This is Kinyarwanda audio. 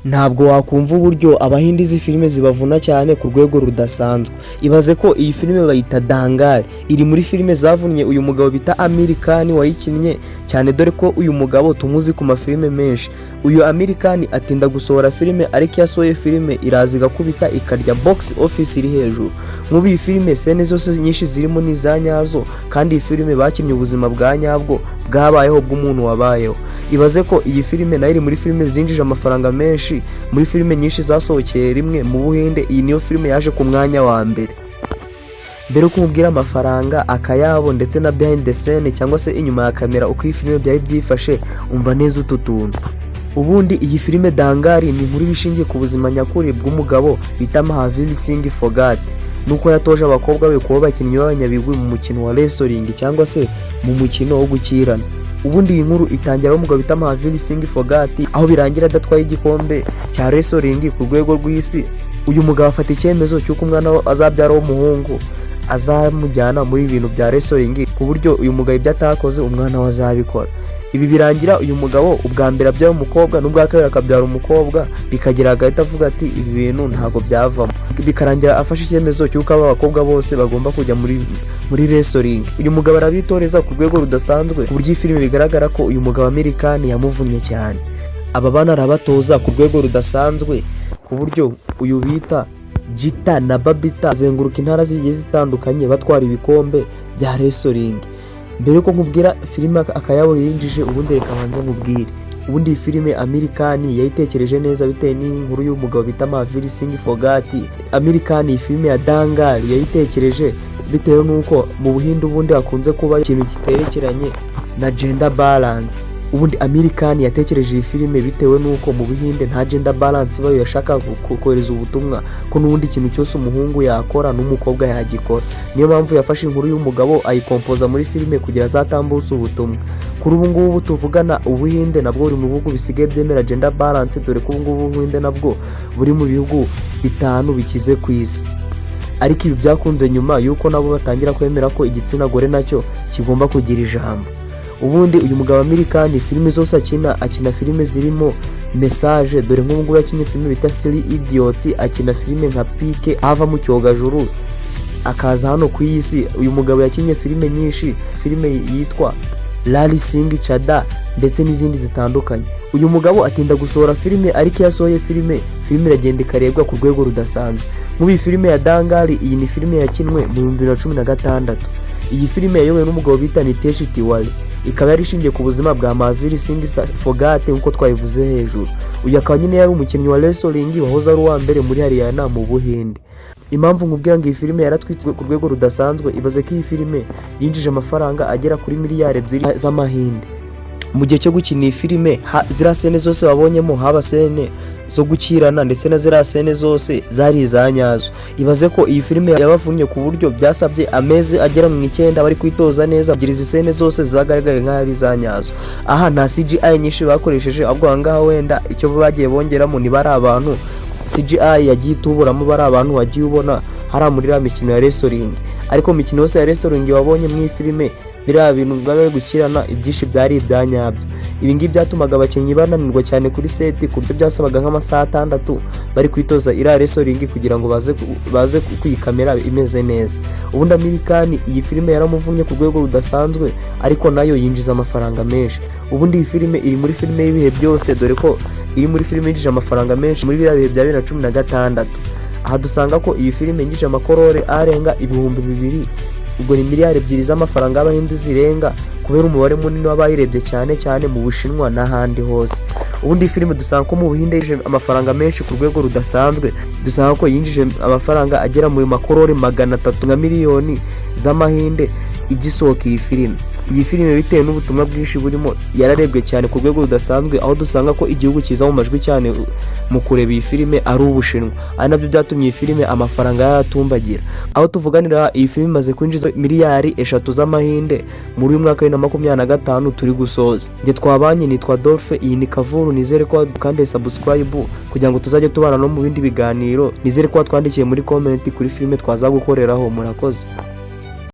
Ntabwo wakumva uburyo Abahinde izi filime zibavuna cyane ku rwego rudasanzwe. Ibaze ko iyi filime bayita Dangal, iri muri filime zavunnye uyu mugabo bita Aamir Khan wayikinnye cyane, dore ko uyu mugabo tumuzi ku mafilime menshi. Uyu Aamir Khan atinda gusohora filime, ariko iyo asohoye filime iraza igakubita, ikarya box office iri hejuru. Nk'ubu iyi filime scene zose nyinshi zirimo ni iza nyazo, kandi iyi filime bakinnye ubuzima bwa nyabwo bwabayeho bw'umuntu wabayeho. Ibaze ko iyi filime nayo iri muri filime zinjije amafaranga menshi muri filime nyinshi zasohokeye rimwe mu Buhinde. Iyi niyo filime yaje ku mwanya wa mbere. Mbere yo kumubwira amafaranga, akayabo, ndetse na behind the scene cyangwa se inyuma ya kamera uko iyi filime byari byifashe, umva neza utu tuntu. Ubundi iyi filime Dangal ni inkuru iba ishingiye ku buzima nyakuri bw'umugabo bita Mahavir Singh Phogat, nuko yatoje abakobwa be kuba abakinnyi b'abanyabigwi mu mukino wa wrestling cyangwa se mu mukino wo gukirana. Ubundi iyi nkuru itangira aho umugabo bita Mahavir Singh Phogat, aho birangira adatwaye igikombe cya wrestling ku rwego rw'isi. Uyu mugabo afata icyemezo cy'uko umwana we azabyara w'umuhungu azamujyana muri ibintu bya wrestling, ku buryo uyu mugabo ibyo atakoze umwana we azabikora. Ibi birangira uyu mugabo ubwa mbere abyaye umukobwa, n'ubwa kabiri akabyara umukobwa, bikagera agahita avuga ati: "Ibi bintu ntabwo byavamo." Bikarangira afashe icyemezo cy'uko aba bakobwa bose bagomba kujya muri wrestling. Uyu mugabo arabitoreza ku rwego rudasanzwe, ku buryo iyi filime bigaragara ko uyu mugabo Aamir Khan yamuvunnye cyane. Aba bana arabatoza ku rwego rudasanzwe, ku buryo uyu bita Geeta na Babita azenguruka intara zigiye zitandukanye batwara ibikombe bya wrestling. Mbere yuko nkubwira filime akayabo yinjije, ubundi reka banze nkubwire. Ubundi iyi filime Aamir Khan yayitekereje neza bitewe n'inkuru y'umugabo bita Mahavir Singh Phogat. Aamir Khan iyi filime ya Dangal yayitekereje bitewe n'uko mu Buhinde ubundi hakunze kuba ikintu kiterekeranye na gender balance. Ubundi Aamir Khan yatekereje iyi filime bitewe n'uko mu Buhinde nta gender balance ibayo. Yashaka kohereza ubutumwa ko n'ubundi ikintu cyose umuhungu yakora n'umukobwa yagikora. Niyo mpamvu yafashe inkuru y'umugabo ayikompoza muri filime kugira azatambutse ubutumwa. Kuri ubu ngubu tuvugana, Ubuhinde nabwo buri mu bihugu bisigaye byemera gender balance, dore ko ubu ngubu Ubuhinde nabwo buri mu bihugu 5 bikize ku isi. Ariko ibi byakunze nyuma y'uko nabo batangira kwemera ko igitsina gore nacyo kigomba kugira ijambo. Ubundi uyu mugabo Aamir Khan, filime zose akina, akina filime zirimo message. Dore nk'ubu ngubu yakinnye filime bita Three Idiots, akina filime nka PK ava mu cyogajuru akaza hano ku iyi si. Uyu mugabo yakinnye filime nyinshi, filime yitwa Laal Singh Chaddha ndetse n'izindi zitandukanye. Uyu mugabo atinda gusohora filime, ariko iyo asohoye filime, filime iragenda ikarebwa ku rwego rudasanzwe. Nk'ubu iyi filime ya Dangal, iyi ni filime yakinwe mu 2016. Iyi filime yayobowe n'umugabo bita Nitesh Tiwari, ikaba yari ishingiye ku buzima bwa Mahavir Singh Phogat nk'uko twabivuze hejuru. Uyu akaba nyine yari umukinnyi wa wrestling wahoze ari uwa mbere muri Haryana mu Buhinde. Impamvu nkubwira ngo iyi filime yaratwitse ku rwego rudasanzwe, ibaze ko iyi filime yinjije amafaranga agera kuri miliyari 2 z'amahinde. Mu gihe cyo gukina iyi filime, ziriya scene zose wabonyemo, haba scene zo gukirana ndetse na ziriya scene zose zari iza nyazo. Ibaze ko iyi filime yabavunnye ku buryo byasabye amezi agera mu 9 bari kwitoza neza kugira izi scene zose zizagaragare nk'aho ari iza nyazo. Aha nta CGI nyinshi bakoresheje, ahubwo aha ngaha wenda icyo bagiye bongeramo niba ari abantu CGI yagiye ituburamo, bari abantu wagiye ubona hariya muri iriya mikino ya wrestling. Ariko mu mikino yose ya wrestling wabonye mu iyi filime, biriya bintu biba bari gukirana, ibyinshi byari ibya nyabyo. Ibi ngibi byatumaga abakinnyi bananirwa cyane kuri set, ku buryo byasabaga nk'amasaha 6 bari kwitoza iriya wrestling kugira ngo baze kuyikamera imeze neza. Ubundi Aamir Khan iyi filime yaramuvunnye ku rwego rudasanzwe, ariko nayo yinjiza amafaranga menshi. Ubundi iyi filime iri muri filime y'ibihe byose, dore ko iri muri filime yinjije amafaranga menshi muri biriya bihe bya 2016. Aha dusanga ko iyi filime yinjije amakorore arenga 2000, ubwo ni miliyari 2 z'amafaranga y'Abahinde zirenga, kubera umubare munini w'abayirebye, cyane cyane mu Bushinwa n'ahandi hose. Ubundi iyi filime dusanga ko mu Buhinde yinjije amafaranga menshi ku rwego rudasanzwe. Dusanga ko yinjije amafaranga agera mu makorore 300 nka miliyoni z'amahinde igisohoka iyi filime. Iyi filime, bitewe n'ubutumwa bwinshi burimo, yararebwe cyane ku rwego rudasanzwe, aho dusanga ko igihugu kiza mu majwi cyane mu kureba iyi filime ari Ubushinwa, ari nabyo byatumye iyi filime amafaranga yatumbagira. Aho tuvuganira, iyi filime imaze kwinjiza miliyari 3 z'amahinde muri uyu mwaka wa 2025 turi gusoza. Njye twabanye nitwa Dolphe, iyi ni Kavuru. Nizere ko kandi subscribe kugira ngo tuzajye tubana no mu bindi biganiro. Nizere ko watwandikiye muri comment kuri filime twazagukoreraho. Murakoze.